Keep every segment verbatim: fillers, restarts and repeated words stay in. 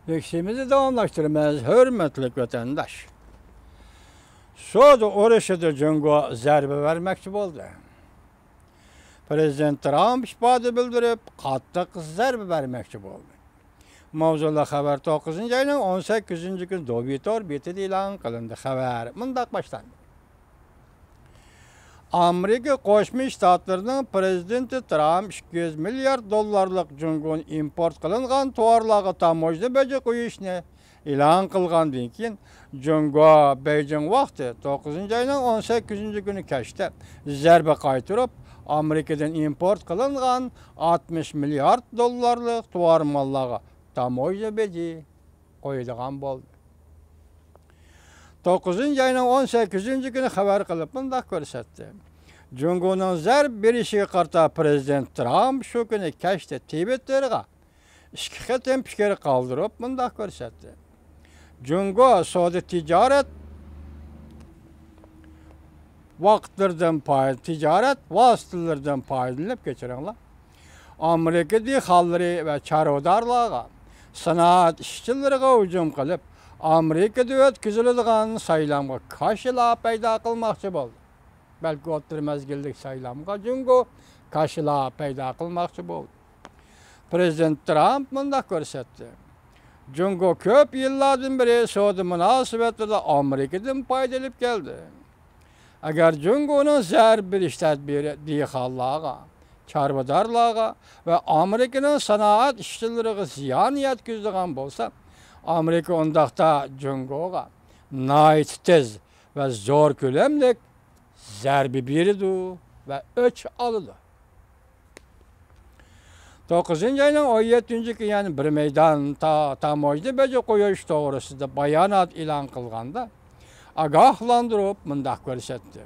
لېكسىيەمىزنى داۋاملاشتۇرىمىز، ھۆرمەتلىك ۋەتەنداش. سودا ئۇرۇشىدا جۇڭگو زەربە بەرمەكچى بولدى. پىرېزىدېنت ترامپ ئىپادە بىلدۈرۈپ، قاتتىق زەربە بەرمەكچى بولدى. ماۋزۇلۇق خەۋەر توققۇزىنچى ئاينىڭ ئون سەككىزىنچى كۈنى دوبىتور بېتىدە ئېلان قىلىندى. خەۋەر مۇنداق باشلاندى. ئامېرىكا قوشما شتاتلىرىنىڭ پىرېزىدېنتى ترامپ ئىككى يۈز مىليارد دوللارلىق جۇڭگودىن ئىمپورت قىلىنغان تاۋارلارغا تاموژنا بېجى قويۇشنى ئېلان قىلغاندىن كېيىن، جۇڭگو بېيجىڭ ۋاقتى توققۇزىنچى ئاينىڭ ئون سەككىزىنچى كۈنى كەچتە زەربە قايتۇرۇپ، ئامېرىكىدىن ئىمپورت قىلىنغان ئاتمىش مىليارد دوللارلىق تاۋار ماللارغا تاموژنا بېجى قويىدىغان بولدى. توققۇزىنچى ئاينىڭ ئون سەككىزىنچى كۈنى خەۋەر قىلىپ مۇنداق كۆرسەتتى. جۇڭگونىڭ زەربە بېرىشىگە قارىتا پىرېزىدېنت ترامپ شۇ كۈنى تىۋىتتېرغا ئىككى قېتىم پىكىر قالدۇرۇپ مۇنداق كۆرسەتتى. جۇڭگو سودا تىجارەت ۋاقىتلىرىدىن پاي-، تىجارەت ۋاسىتىلىرىدىن پايدىلىنىپ، كەچۈرۈڭلار، ئامېرىكا دېھقانلىرى ۋە چارۋىدارلارغا، سانائەت ئىشچىلىرىغا ھۇجۇم قىلىپ، ئامېرىكىدا ئۆتكۈزۈلىدىغان سايلامغا كاشىلا پەيدا قىلماقچى بولدى. بەلكى ئوتتۇرا مەزگىللىك سايلامغا جۇڭگو كاشىلا پەيدا قىلماقچى بولدى. پىرېزىدېنت ترامپ مۇنداق كۆرسەتتى. جۇڭگو كۆپ يىللاردىن بېرى سودا مۇناسىۋەتلىرىدە ئامېرىكىدىن پايدا ئېلىپ كەلدى. ئەگەر جۇڭگونىڭ زەربە بېرىش تەدبىرى دېھقانلارغا، چارۋىدارلارغا ۋە ئامېرىكىنىڭ سانائەت ئىشچىلىرىغا زىيان يەتكۈزىدىغان بولسا، ئامېرىكا ئۇنداقتا جۇڭگوغا ناھايىتى تېز ۋە زور كۆلەملىك زەربە بېرىدۇ ۋە ئۆچ ئالىدۇ. توققۇزىنچى ئاينىڭ ئون يەتتىنچى كۈنى، يەنى بىر مەيدان تا-، تاموژنا بېجى قويۇش توغرىسىدا بايانات ئېلان قىلغاندا، ئاگاھلاندۇرۇپ مۇنداق كۆرسەتتى.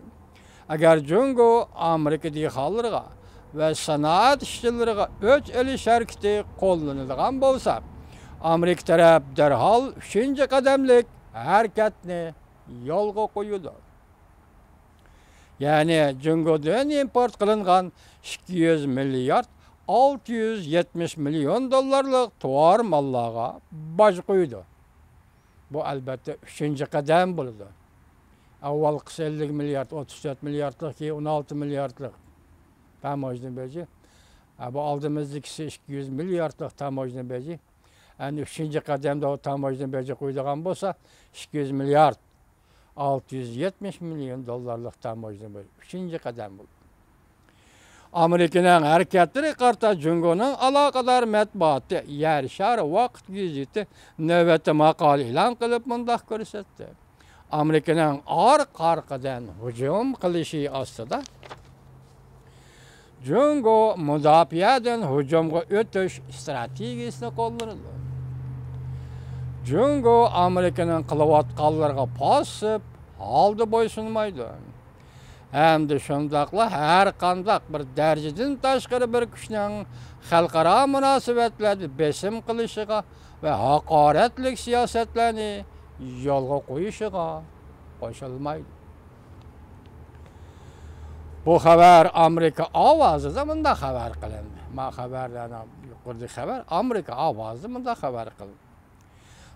ئەگەر جۇڭگو ئامېرىكا دېھقانلىرىغا ۋە سانائەت ئىشچىلىرىغا ئۆچ ئېلىش ھەرىكىتى قوللىنىدىغان بولسا، ئامېرىكا تەرەپ دەرھال ئۈچىنچى قەدەملىك ھەرىكەتنى يولغا قويىدۇ. يەنى جۇڭگودىن ئىمپورت قىلىنغان ئىككى يۈز مىليارد ئالتە يۈز يەتمىش مىليون دوللارلىق تاۋار ماللارغا باج قويىدۇ. بۇ، ئەلۋەتتە، ئۈچىنچى قەدەم بولىدۇ. ئاۋۋالقىسى ئەللىك مىليارد، ئوتتۇز تۆت مىلياردلىق، كېيىن ئون ئالتە مىلياردلىق تاموژنا بېجى. ھە، بۇ ئالدىمىزدىكىسى ئىككى يۈز مىلياردلىق تاموژنا بېجى. ئەمدى ئۈچىنچى قەدەمدە ئۇ تاموژنا بېجى قويىدىغان بولسا، ئىككى يۈز مىليارد ئالتە يۈز يەتمىش مىليون دوللارلىق تاموژنا بېجى ئۈچىنچى قەدەم بولدى. ئامېرىكىنىڭ ھەرىكەتلىرىگە قارىتا جۇڭگونىڭ ئالاقىدار مەتبۇئاتى يەر شارى ۋاقىت گېزىتى نۆۋەتتە ماقالە ئېلان قىلىپ مۇنداق كۆرسەتتى. ئامېرىكىنىڭ ئارقا-ئارقىدىن ھۇجۇم قىلىشى ئاستىدا، جۇڭگو مۇداپىئەدىن ھۇجۇمغا ئۆتۈش ئىستراتېگىيىسىنى قوللىنىدۇ. جۇڭگو ئامېرىكىنىڭ قىلىۋاتقانلىرىغا پاسسىپ ھالدا بويسۇنمايدۇ. ھەمدە شۇنداقلا ھەر قانداق بىر دەرىجىدىن تاشقىرى بىر كۈچنىڭ خەلقئارا مۇناسىۋەتلەردە بېسىم قىلىشىغا ۋە ھاقارەتلىك سىياسەتلەرنى يولغا قويۇشىغا قوشۇلمايدۇ. بۇ خەۋەر ئامېرىكا ئاۋازىدا مۇنداق خەۋەر قىلىندى. ما خەۋەرلەرنىڭ يۇقىرىدىكى خەۋەر ئامېرىكا ئاۋازىدا مۇنداق خەۋەر قىلىندى.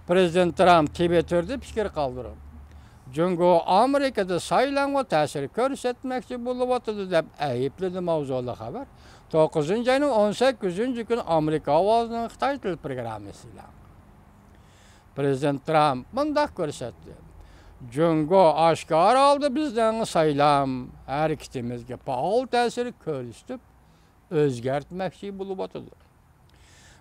پىرېزىدېنت ترامپ تىۋىتتېردا پىكىر قالدۇرۇپ، جۇڭگو ئامېرىكىدا سايلامغا تەسىر كۆرسەتمەكچى بولۇۋاتىدۇ، دەپ ئەيىبلىدى. ماۋزۇلۇق خەۋەر توققۇزىنچى ئاينىڭ ئون سەككىزىنچى كۈنى ئامېرىكا ئاۋازىنىڭ خىتاي تىل پروگراممىسى ئېلان قىلدى. پىرېزىدېنت ترامپ مۇنداق كۆرسەتتى: جۇڭگو ئاشكارا ھالدا بىزنىڭ سايلام ھەرىكىتىمىزگە پائال تەسىر كۆرسىتىپ، ئۆزگەرتمەكچى بولۇۋاتىدۇ.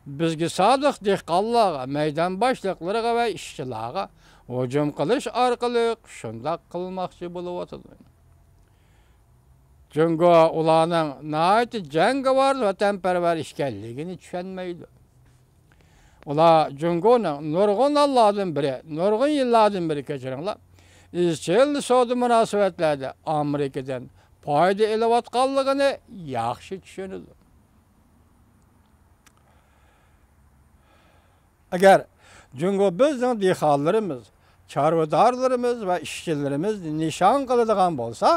بىزگە سادىق دېھقانلارغا، مەيدان باشلىقلىرىغا ۋە ئىشچىلارغا ھۇجۇم قىلىش ئارقىلىق شۇنداق قىلماقچى بولۇۋاتىدۇ. جۇڭگو ئۇلارنىڭ ناھايىتى جەڭگىۋار، ۋەتەنپەرۋەر ئىكەنلىكىنى چۈشەنمەيدۇ. ئۇلار جۇڭگونىڭ نۇرغۇن ھاللاردىن بېرى، نۇرغۇن يىللاردىن بېرى، كەچۈرۈڭلار، ئىزچىل سودا مۇناسىۋەتلەردە ئامېرىكىدىن پايدا ئېلىۋاتقانلىقىنى ياخشى چۈشىنىدۇ. ئەگەر جۇڭگو بىزنىڭ دېھقانلىرىمىز، چارۋىدارلىرىمىز ۋە ئىشچىلىرىمىزنى نىشان قىلىدىغان بولسا،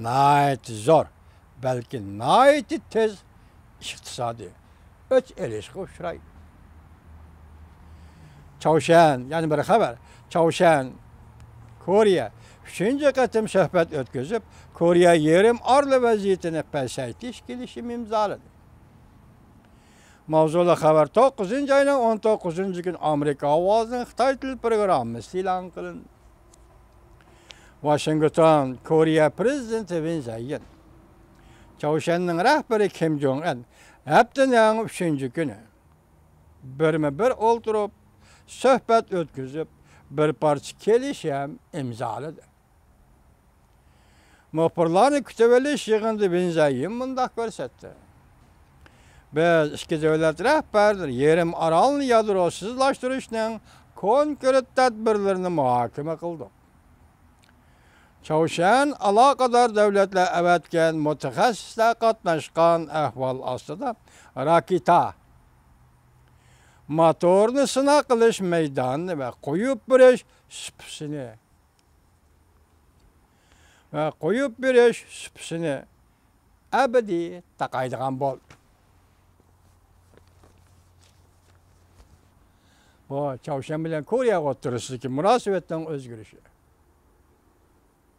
ناھايىتى زور، بەلكى ناھايىتى تېز ئىقتىسادىي ئۆچ ئېلىشقا ئۇچرايدۇ. چاۋشيەن، يەنە بىر خەۋەر. چاۋشيەن، كورېيە ئۈچىنچى قېتىم سۆھبەت ئۆتكۈزۈپ، كورېيە يېرىم ئارىلى ۋەزىيىتىنى پەسەيتىش كېلىشىمى ئىمزالىدى. ماۋزۇلۇق خەۋەر توققۇزىنچى ئاينىڭ ئون توققۇزىنچى كۈنى ئامېرىكا ئاۋازىنىڭ خىتاي تىل پروگراممىسىدا ئېلان قىلىندى. ۋاشىنگتون، كورېيە پىرېزىدېنتى ۋىن زەييىن، چاۋشيەننىڭ رەھبىرى كىم جوڭ ئەن ھەپتىنىڭ ئۈچىنچى كۈنى بىرمۇ بىر ئولتۇرۇپ، سۆھبەت ئۆتكۈزۈپ، بىر پارچە كېلىشىم ئىمزالىدى. مۇخبىرلارنى كۈتۈۋېلىش يىغىنىدا ۋىن زەييىن مۇنداق كۆرسەتتى: بىز ئىككى دۆلەت رەھبەرلىرى يېرىم ئارالنى يادروسىزلاشتۇرۇشنىڭ كونكرېت تەدبىرلىرىنى مۇھاكىمە قىلدۇق. چاۋشيەن ئالاقىدار دۆلەتلەر ئەۋەتكەن مۇتەخەسسىسلەر قاتناشقان ئەھۋال ئاستىدا راكېتا، موتورنى سىناق قىلىش مەيدانىنى ۋە قويۇپ بېرىش سۇپىسىنى ۋە قويۇپ بېرىش سۇپىسىنى ئەبەدىي تاقايدىغان بولدى. بۇ چاۋشيەن بىلەن كورېيە ئوتتۇرىسىدىكى مۇناسىۋەتنىڭ ئۆزگىرىشى.